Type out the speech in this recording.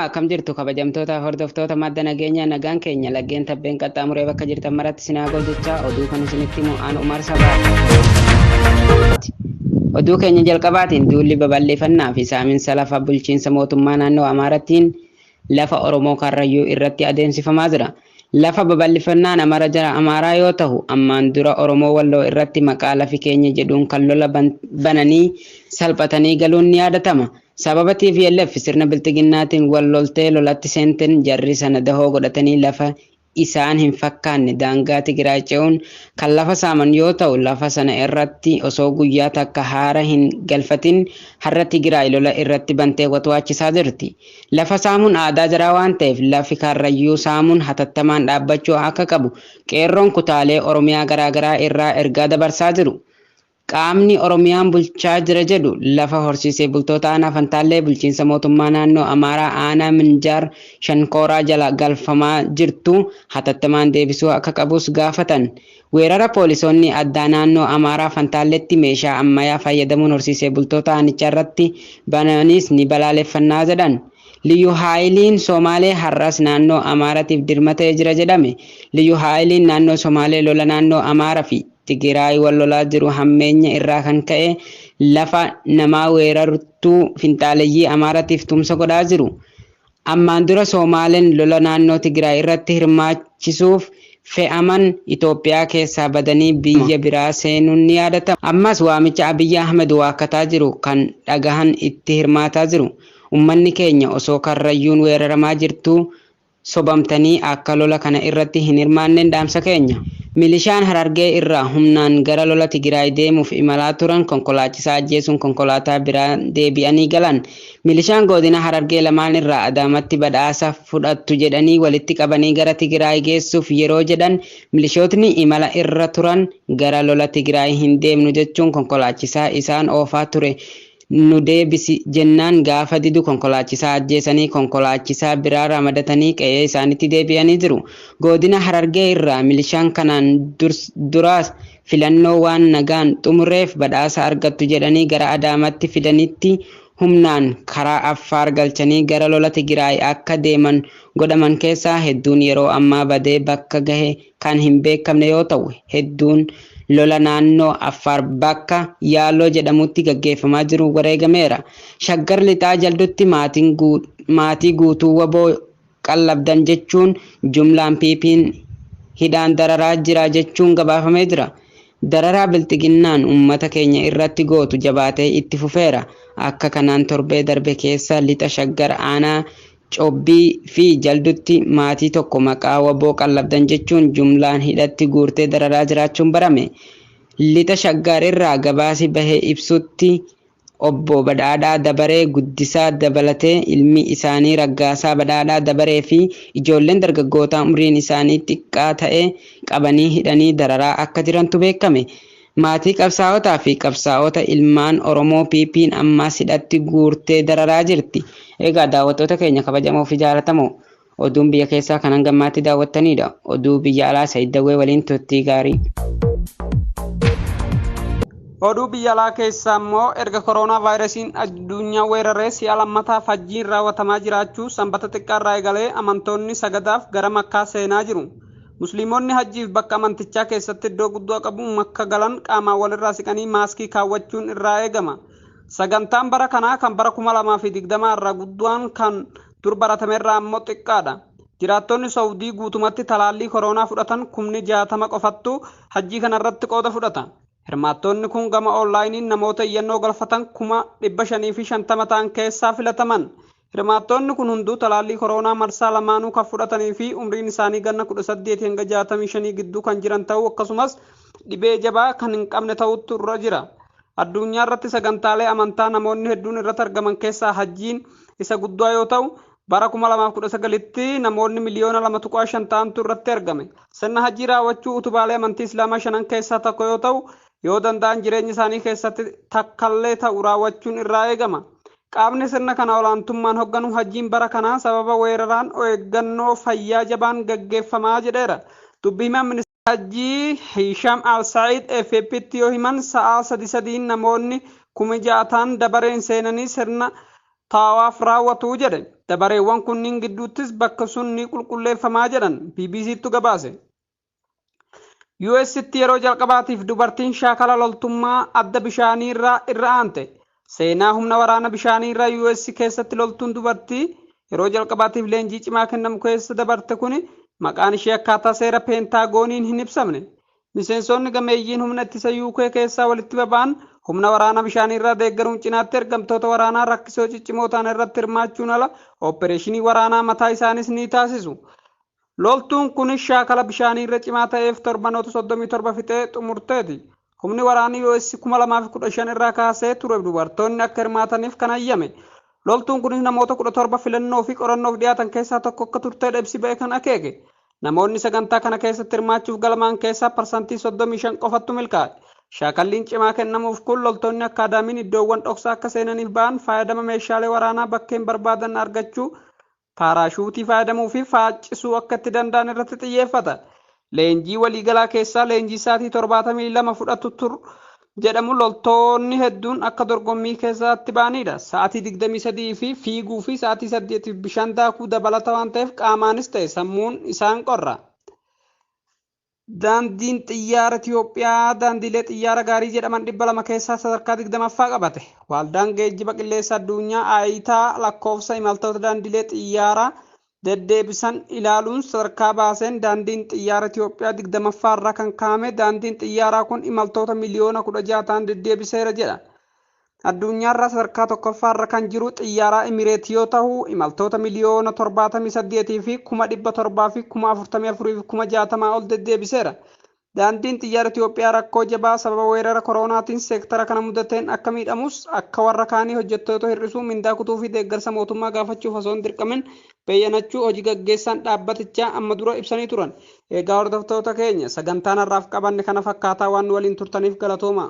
Akkam jirtu kabajamtoota hordoftoota madda nageenyaa? Nagaan keenya laggeen tabbeen qaxxaamuree bakka jirtan maratti isin haa ga'u jechaa, oduu kan isinitti himu aan Umar Sabaati. Oduu keenya jalqabaatiin, duulli babal'ifannaa fi saaminsa lafa bulchiinsa mootummaa naannoo Amaarattiin lafa Oromoo Karrayyuu irratti adeemsifamaa jira. Lafa babal'ifannaan Amara jara Amaaraa yoo ta'u, ammaan dura Oromoo Walloo irratti maqaa lafi keenya jedhuun kan lola bananii salphatanii galuun ni yaadatama. Sababa TPLF sirna bilxiginnaatiin wal loltee lolatti seenteen, jarri sana dahoo godhatanii lafa isaan hin fakkaanne daangaa Tigraay ce'uun kan lafa saaman yoo ta'u, lafa sana irratti osoo guyyaa takka haara hin galfatin har'a Tigraay lola irratti bantee watwaachisaa jirti. Lafa saamuun aadaa jaraa waan ta'eef, lafi Karrayyuu saamuun hatattamaan dhaabbachuu akka qabu qeerroon kutaalee Oromiyaa garaagaraa irraa ergaa dabarsaa jiru. Qaamni Oromiyaan bulchaa jira jedhu lafa horsiisee bultoota aanaa Fantaallee bulchiinsa mootummaa naannoo Amaaraa aanaa Minjaar Shankooraa jala galfamaa jirtu hatattamaan deebisuu akka qabus gaafatan. Weerara poolisoonni addaa naannoo Amaaraa Fantaalletti meeshaa ammayyaa fayyadamuun horsiisee bultoota aanichaa irratti bananis ni balaaleffannaa jedhan. Liyyu Haayiliin Somaalee har'as naannoo Amaaratiif dirmatee jira jedhame. Liyyu Haayiliin naannoo Somaalee lola naannoo Amaaraa fi Tigraay wal lolaa jiru hammeenya irraa kan ka'e lafa namaa weerartuu finxaaleyyii Amaaratiif tumsa godhaa jiru. Ammaan dura Somaaleen lola naannoo Tigraay irratti hirmaachisuuf fe'aman Itoophiyaa keessaa badanii biyya biraa seenuun ni yaadatama. Ammas waamicha Abiyyi Ahmed waakkataa jiru kan dhagahan itti hirmaataa jiru. Ummanni keenya osoo Karrayyuun weeraramaa jirtuu sobamtanii akka lola kana irratti hin hirmaanneen dhaamsa keenya. Milishaan Harargee irraa humnaan gara lola Tigraay deemuuf imalaa turan konkolaachisaa ajjeesuun konkolaataa biraa deebi'anii galan. Milishaan godina Harargee lamaan irraa Adaamatti badhaasa fudhattu jedhanii walitti qabanii gara Tigraay geessuuf yeroo jedhan, milishootni imala irra turan gara lola Tigraay hin deemnu jechuun konkolaachisaa isaan oofaa ture nu deebisi jennaan gaafa didu konkolaachisaa ajjeesanii konkolaachisaa biraa ramadatanii qe'ee isaanitti deebi'anii jiru. Godina Harargee irraa milishaan kanaan duraas filannoo waan nagaan xumureef badhaasa argattu jedhanii gara Adaamatti fidanitti humnaan karaa Affaar galchanii gara lola Tigraay akka deeman godhaman keessaa hedduun yeroo ammaa badee bakka gahe kan hin beekamne yoo ta'u, hedduun lola naannoo Affaar bakka Yaaloo jedhamutti gaggeeffamaa jiru wareegameera. Shaggar Lixaa Jaldutti maatii guutuu WBO qallabdan jechuun jumlaan PP'n hidhaan dararaa jira jechuun gabaafamee jira. Dararaa bilxiginnaan uummata keenya irratti gootu jabaatee itti fufeera. Akka kanaan torbee darbe keessa Lixa Shaggar aanaa Cobbii fi Jaldutti maatii tokko maqaa WBO qallabdan jechuun jumlaan hidhatti guurtee dararaa jiraachuun barame. Lixa Shaggar irraa gabaasi bahee ibsutti, obbo Badhaadhaa Dabaree Guddisaa dabalatee ilmi isaanii Raggaasaa Badhaadhaa Dabaree fi ijoolleen dargaggootaa umriin isaanii xiqqaa ta'e qabanii hidhanii dararaa akka jirantu beekame. Maatii qabsaa'otaa fi qabsaa'ota ilmaan Oromoo PP'n ammas hidhatti guurtee dararaa jirti. Egaa daawwattoota keenya kabajamoo fi jaalatamoo, oduun biyya keessaa kan hanga ammaatti daawwattanidha. Oduu biyya alaa Sayid Dawwee waliin turtii gaarii. Oduu biyya alaa keessaa immoo, erga kooroonaa vaayirasiin addunyaa weeraree si'a lammataaf hajjiin raawwatamaa jiraachuu, Sanbata xiqqaarraa eegalee amantoonni sagadaaf gara Makkaa seenaa jiru. Musliimonni hajjiif bakka amantichaa keessatti iddoo guddaa qabu Makka galan qaamaan walirraa siqanii maaskii kaawwachuun irraa eegama. Sagantaan bara kanaa kan bara 2020 irraa guddaan, kan dur baratamerraa ammoo xiqqaadha. Jiraattonni Saawudii guutumatti talaallii kooroonaa fudhatan 60,000 qofattu hajjii kanarratti qooda fudhata. Hirmaattonni kun gama onlaayiniin namoota iyyannoo galfatan 550,000 ta'an keessaa filataman. Hirmaattonni kun hunduu talaallii kooroonaa marsaa lamaanuu kan fudhatanii fi umriin isaanii ganna 18 hanga 65 gidduu kan jiran ta'uu, akkasumas dhibee jabaa kan hin qabne ta'utu irra jira. Addunyaa irratti sagantaalee amantaa namoonni hedduun irratti argaman keessaa hajjiin isa guddaa yoo ta'u, bara 2019tti namoonni miliyoona 2.5 ta'antu irratti argame. Sirna hajjii raawwachuu utubaalee amantii Islaamaa shanan keessaa tokko yoo ta'u, yoo danda'an jireenya isaanii keessatti takkallee ta'u raawwachuun irraa eegama. Qaamni sirna kana olaantummaan hogganu hajjiin bara kanaa sababa weeraraan eeggannoo fayyaa jabaan gaggeeffamaa jedheera. Dubbi himaan ministeera hajjii Hisham Al Said AFP'tti yoo himan, sa'aa sadi sadiin namoonni 6,000 ta'an dabareen seenanii sirna xaawaaf raawwatu jedhe. Dabareewwan kunniin gidduuttis bakka sun ni qulqulleeffamaa jedhan BBCttu gabaase. UStti yeroo jalqabaatiif dubartiin shaakala loltummaa adda bishaanii irraa irra aante. Seenaa humna waraana bishaanii irraa US keessatti loltuun dubartii yeroo jalqabaatiif leenjii cimaa kennamu keessa dabarte kuni maqaan ishee akkaataa seera peentagooniin hin ibsamne. Miseensonni gameeyyiin humna ittisa UK keessaa walitti baba'an humna waraana bishaanii irraa deeggaruun cinaatti ergamtoota waraanaa rakkisoo ciccimoo ta'an irratti hirmaachuun ala oopereeshinii waraanaa mataa isaanis ni taasisu. Loltuun kunis shaakala bishaanii irra cimaa ta'eef torbanoota 37 fixee xumurteeti. Humni waraanii US 2015 irraa kaasee ture dubartoonni akka hirmaataniif kan hayyame. Loltuun kunis namoota 17 filannoo fi qorannoof dhiyaatan keessaa tokko akka turteedha ibsi ba'e kan akeeke. Namoonni sagantaa kana keessatti hirmaachuuf galmaan keessaa parsantii 35 qofattu milkaa'e. Shaakalliin cimaa kennamuuf kun loltoonni akkaadaamiin iddoowwan dhoksaa akka seenaniif ba'an fayyadama meeshaalee waraanaa bakkeen barbaadan argachuu, paaraashuutii fayyadamuu fi faaccisuu akka itti danda'an irratti xiyyeeffata. Leenjii waliigalaa keessaa leenjii sa'aatii 72 fudhatu tur jedhamu loltoonni hedduun akka dorgommii keessatti ba'anidha. Sa'aatii 23 fi fiiguu fi sa'aatii 8 bishaan daakuu dabalata waan ta'eef qaamaanis ta'e sammuun isaan qorra. Daandiin xiyyaara Itiyoophiyaa daandiilee xiyyaara gaarii jedhaman 200 keessaa sadarkaa 20ffaa qabate. Waldaan geejjiba qilleensa addunyaa aayitaa lakkoofsa imaltoota daandiilee xiyyaaraa deddeebisan ilaaluun sadarkaa baaseen daandiin xiyyaara Itiyoophiyaa 20ffaa irra kan kaa'ame daandiin xiyyaaraa kun imaltoota miliyoona 16 ta'an deddeebiseera jedha. Addunyaarraa sadarkaa tokkoffaa irra kan jiru xiyyaaraa Imireet yoo ta'u imaltoota miliyoona 78 fi 700 fi 44 fi 60 ol deddeebiseera. Daandiin xiyyaara Itiyoophiyaa rakkoo jabaa sababa weerara koronaatiin seektara kana mudateen akka miidhamus akka warra kaanii hojjettoota hir'isuu, mindaa kutuu fi deeggarsa mootummaa gaafachuuf osoo hin dirqamin beeyyanachuu hojii gaggeessaan dhaabbatichaa amma dura ibsanii turan. Egaa hordoftoota keenya, sagantaan har'aaf qabanne kana fakkaataa. Waan nu waliin turtaniif galatooma.